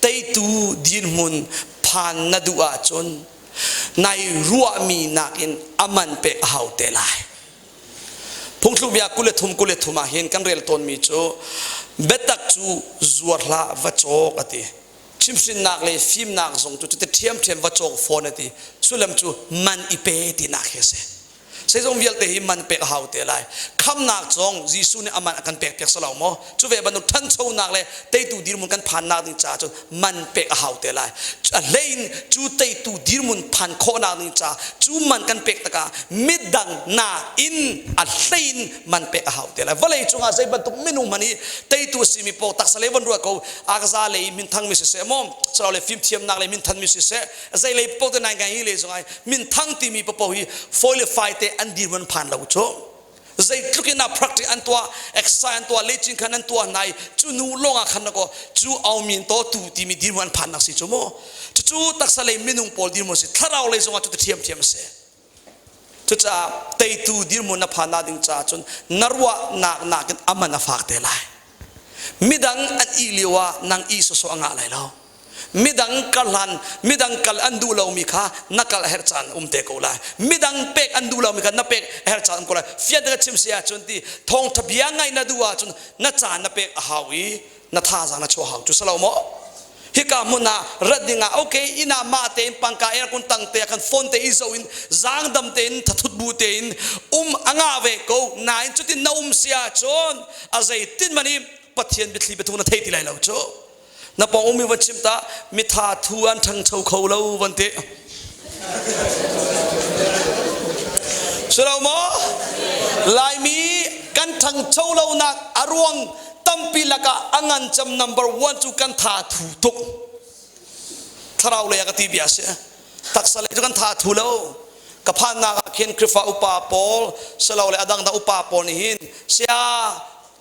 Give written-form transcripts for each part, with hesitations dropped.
Teitu dirhmun phan na duh ahcun nai ruahmi nakin a man pek a hau te lai. Phungthlukbia 23 23 ah hin kan rel tawnmi cu biatak cu zuar hlah va cawk a ti. Chimhrinnak le fimnak zong cu cuti ṭhiamṭhiam va cawk fawn a ti. Sullam cu man i pe tinak hi a si. Zeizong vialte hi man pek a hau te lai. Khamnak zong Jesuh nih a man a kan pek piak salo maw? Cu ve bantuk ṭhanchonak le teitu dirhmun kan phannak ding caah cun man pek a hau te lai. A hlei in cu teitu dirhmun phan khawhnak ding caah cu man kan pek takah midang nakin a hlei in man pek a hau te lai. Vawlei cungah zei bantuk minung hmanh hi teitu a simi paoh taksa lei von ruat ko akza lei minthangmi siseh maw, le fimthiamnak lei minthanmi siseh, zei lei paoh te nai ngai hi le zong ai minthang timi paoh hi fawi le fai te an dirhmun phan lo cu zeitluk in a practice an tuah exercise an tuah lechin khan an tuah nai cu nu lawng ah khan ko cu aumin to tu timi dirhmun an phan nak si cu mu cucu taksa lei minung pawl dirhmun si thlarau lei zongah cu te thiam thiam si cucaah teitu dirhmun na phan na ding caah cun na ruahnak nakin aman a fak te lai midang an i lio ah nang i soso a ngah lai lo midang kal hlan midang kal an duh lomi kha na kal a herh caan um te ko lai midang pek an duh lomi kha na pek a herh caan um ko lai fian ka chim si ahcun ti thawngtha bia ngai na duh ahcun na caan na pek a hau i na thazaang na chuah hau cu salo maw hika hmun ah rat ding ah okay ina ma tein pangka er kun tang te kan phone te i zo in zaang dam tein thathut bu tein um anga ve ko nain cutin na um si ahcun a zeitin mani pathian biathli biathu na thei ti lai lo cu na pawng ummi van chim ta mitha thu an ṭhangcho kho lo van ti silo maw laimi kan ṭhangcho lonak a ruang tampi lakah a ngan cem number one cu kan tha thu tuk thlarau lei ah ka ti bia si taksa lei cu kan tha thu lo ka phannak ah khin Krifa upa pawl silo le adang dang upa pawl nih hin sia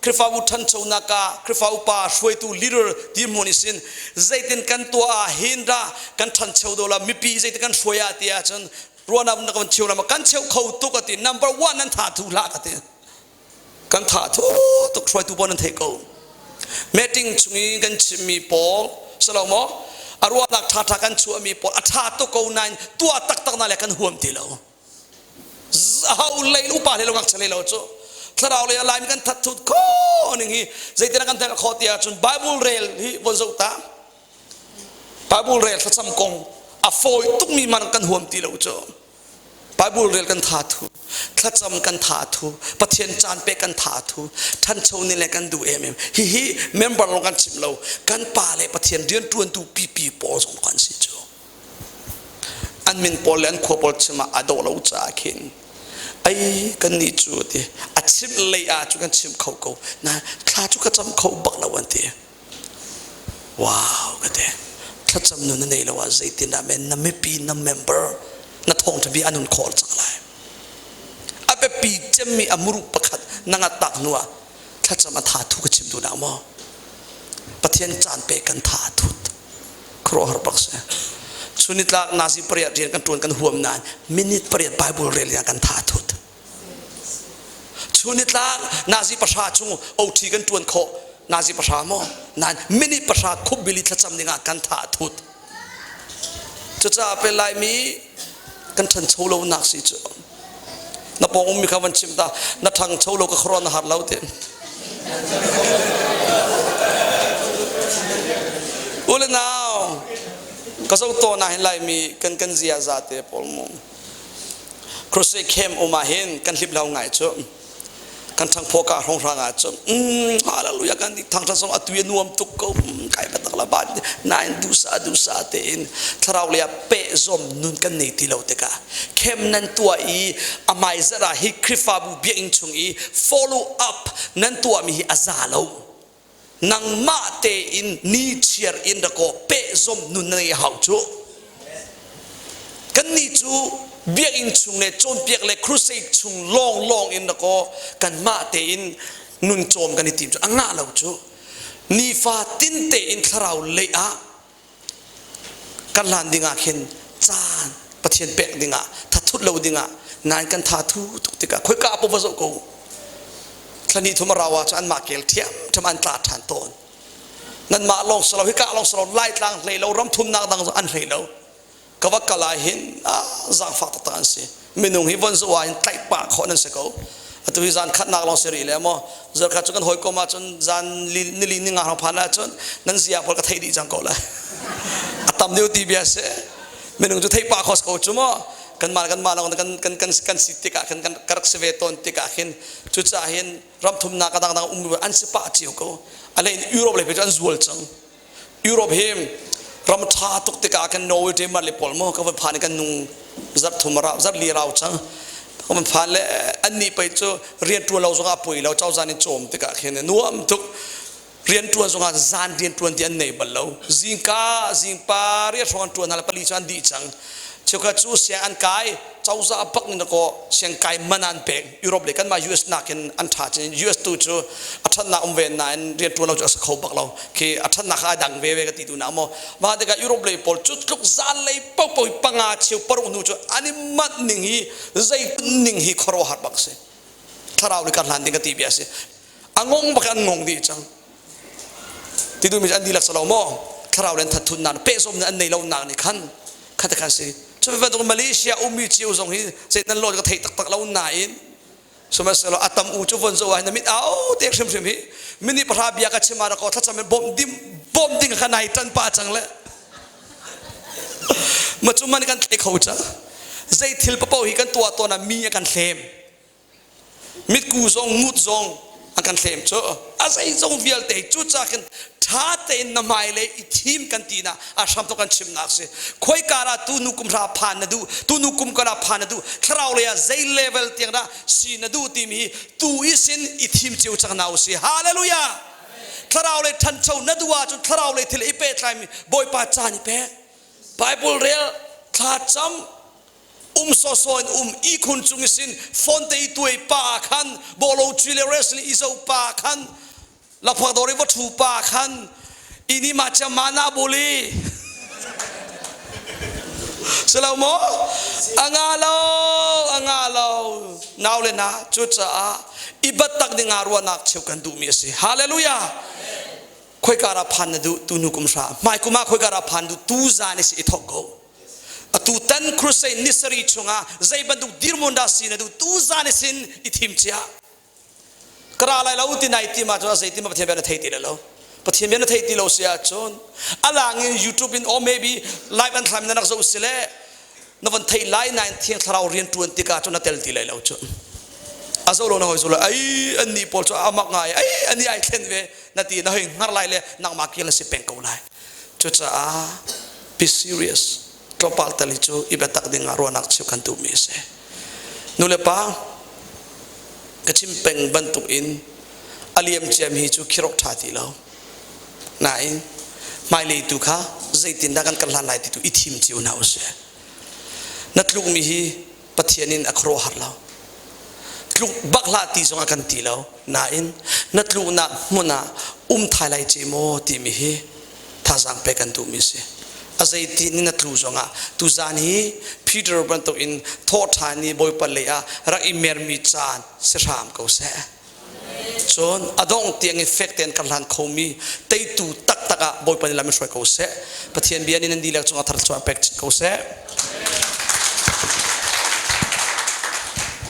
Khrihfabu ṭhanchonak ah Khrihfa upa hruaitu leader dirhmun isin zeitin kan tuah ah hin dah kan ṭhancho do la mipi zeitin kan hruai ah ti ahcun ruahnak na kan cheu la kan cheu kho tuk ati number one nan tha thu hlah ka ti kan tha thu tuk hruaitu pawl nan thei ko meeting chung i kan chimmi pawl salo maw a ruahnak ṭha ṭha kan chuahmi pawl a ṭha tuk ko nain tuah taktak na le kan huam ti lo hau lei upa hlei lo ngakchia hlei lo cu thlarau lei ah laimi kan that thut kho ning hi zeitin kan that kho ti ahcun Bible rel hi von zoh ta Bible rel thlacam kong a fawi tukmi man kan huam ti lo cu Bible rel kan tha thu thlacam kan tha thu Pathian caan pe kan tha thu thancho ni le kan duh em em hihi member lawng kan chim lo kan pa le Pathian rian tuantu pipi pawl zong kan si cu An min pawl le an khua pawl chim ah a dawh lo caah khin ai kan nih cu ti a chimh lei ah cu kan chim kho ko na thla cu ka cam kho bak lo an ti wow ka ti thlacam nu na nei lo ah zeitin dah men na mipi na member na thawngtha bia anun khawh cang lai a biapi cemmi a muru pakhat na ngat tak hnu ah thlacam a tha thu ka chim tu nak maw Pathian caan pe kan tha thut khuaruahhar bak si chunitlak nazi pariat rian kan tuan kan huam nain minute pariat bible rel ya kan tha thut chunitlak nazi pahra chung OT kan tuan khawh nazi pahra maw nain minute pahra khup bili thlacam dingah kan tha thut cucaah pe laimi kan ṭhancho lo nak si cu na pawng ummi kha van chim ta na ṭhangcho lo ka khuaruah na har lo ti ule nau ka zo to na hin laimi kan kan ziaza te pawl mu crusade camp um ah hin kan hlip lo ngai cu kan ṭhangphaw ka hrawnghrang ah cun hallelujah kan thangṭhat zong atu i nuam tuk ko kai batak la ba nain dusa dusa tein thlarau lei ah pehzawm nun kan nei ti lo tikah khem nan tuah i amai zara hi Khrihfabu biakinn chung i follow up nan tuahmi hi a za lo nangmah tein ni chiar in rakaw pehzawm nun na ngei hau cu kannih cu biakinn chung le cawnpiak le crusade chung lawng lawng in rakaw kanmah tein nun cawm kan i tim cu a ngah lo cu nifa tin tein thlarau lei ah kan hlan dingah khin caan Pathian pek dingah thathut lo dingah nain kan tha thu tuk tikah khoika pa va zoh ko thlani thum a rau ah cun anmah kel thiam thiam an tla ṭhan tawn. Nanmah lawng si lo, hika lawng si lo, Laitlang hlei lo, ram thumnak dang zong an hlei lo. Ka va kal ah hin zaangfak taktak an si. Minung hi von zoh ah hin tlaih pah khawh nan si ko. Atu hi zan khatnak lawng si rih le maw zarkhat cu kan hawikom ahcun zan nili ni nga hrawng phan ahcun nan zia pawl ka theih dih cang ko lai. A tam deuh ti bia si. Minung cu theih pah khawh ko cu maw kanmah kanmah lawng kan kan kan kan si tikah khin kan ka rak si ve tawn tikah khin cucaah hin ram thumnak a dangdang um an si pah cio ko. A lei in Europe lei cu an zual cang. Europe hi ram ṭha tuk tikah kan Norway Denmark le pawl maw ka van phan i kan nung zarh thum ra zarh li rau cang ka van phan le annih pei cu rian ṭuan lo zongah poi lo cozah nih cawm tikah khin nuam tuk rian ṭuan zongah zan rian ṭuan ti an nei bal lo zingka zingpa riat hrawng an ṭuan hna le pali cu an dih cang cheukhat cu siang an kai cozah bak nih kaw siang kai man an pek Europe le kanmah US nakin an ṭha chin US tu cu a ṭhatnak um ve nain rian ṭuan lo cu a si kho bak lo khi a ṭhatnak kha a dang ve ve ka ti tu na maw mah tikah Europe lei pawl cu tluk zan lei popo panga cheu paruk hnu cu an i manh ning hi zei ning hi khuaruahhar bak si thlarau nih kan hlan ding ka ti bia si a ngong bak an ngong dih cang ti duhmi an dihlak si lo maw thlarau le an thatthut nak pehzawm an nei lo nak nih khan khat khan si cu bantuk Malaysia ummi cio zong hi zei nan law ka thei taktak lo nain sihmanhsehlaw a tam u cu von zo ah na mit au te hrimhrim hi mini pahra bia ka chim ah ko thlacam in bawm dim bawm ding kha nai tan pa cang le ma cu man kan thlei kho cang zei thil papo hi kan tuah tawn ah mi a kan thlem Mitku zong ngut zong an kan thlem cu a zeizong vialte cucaah khin ṭha tein na hmailei i thim kan ti na a hram tuk kan chimnak si khoika dah tu nu kum hra phan na duh tu nu kum kala phan na duh thlarau lei ah zei level tiang dah si na duh timi hi tu i sin i thim cio cang na usi hallelujah thlarau lei ṭhancho na duh ahcun thlarau lei thil i pehtlaimi bawipa caan i pek Bible rel thla cam um sawsawh in um ihkhun cung i sin phone te i tuai pa khan bawlo cui le wrestling i zo pa khan laphak dawr i va ṭhu pa khan ini ma chia ma na buli silo maw anga lo anga lo nau le na cucaah i bat tak ding ah ruahnak cheu kan duhmi a si hallelujah khoika ra phan na duh tu nu kum hra hmai kum ah khoika ra phan duh tu zan i si i thok ko Atu tan crusade ni sarih chungah zei bantuk dirhmun dah si na duh tu zan i sin i thim cia. Ka ra lai lo ti nai ti ma cun zei ti ma Pathian bia na thei ti lo. Pathian bia na thei ti lo si ahcun alang in YouTube in or maybe live an thlam na rak zoh si le na von thei lai nain thiang thlarau rian tuan tikah cun na tel ti lai lo cun. A zo lo na hoi zo lai ai an nih pawl cu amak ngai ai an nih ai thlen ve na ti na hoi hngar lai le nangmah kial na si peng ko lai. Cucaah be serious tlawmpal tal hi cu i biatak ding ah ruahnak cheu kan duhmi a si. Nu le pa ka chim peng bantuk in a liam ciami hi cu khirok ṭha ti lo. Nain hmailei tu kha zeitindah kan kal hlan lai ti tu i thim cio hna usih. Na tlukmi hi Pathian in a khuaruahhar lo. Tluk bak hlah ti zong a kan ti lo. Nain na tluknak hmun ah um thai lai ce maw timi hi thazaang pek kan duhmi si. A zeiti in na tlu zongah tuzaan hi Peter bantuk in thawhṭhan i Bawipa lei ah rak i mermi caan si hram ko seh. Cun a dongh tiang in fek tein kan hlan khomi teitu taktak ah Bawipa nih lam in hruai ko seh. Pathian bia nih nan dihlak cungah thar thluachuah pek chin ko seh.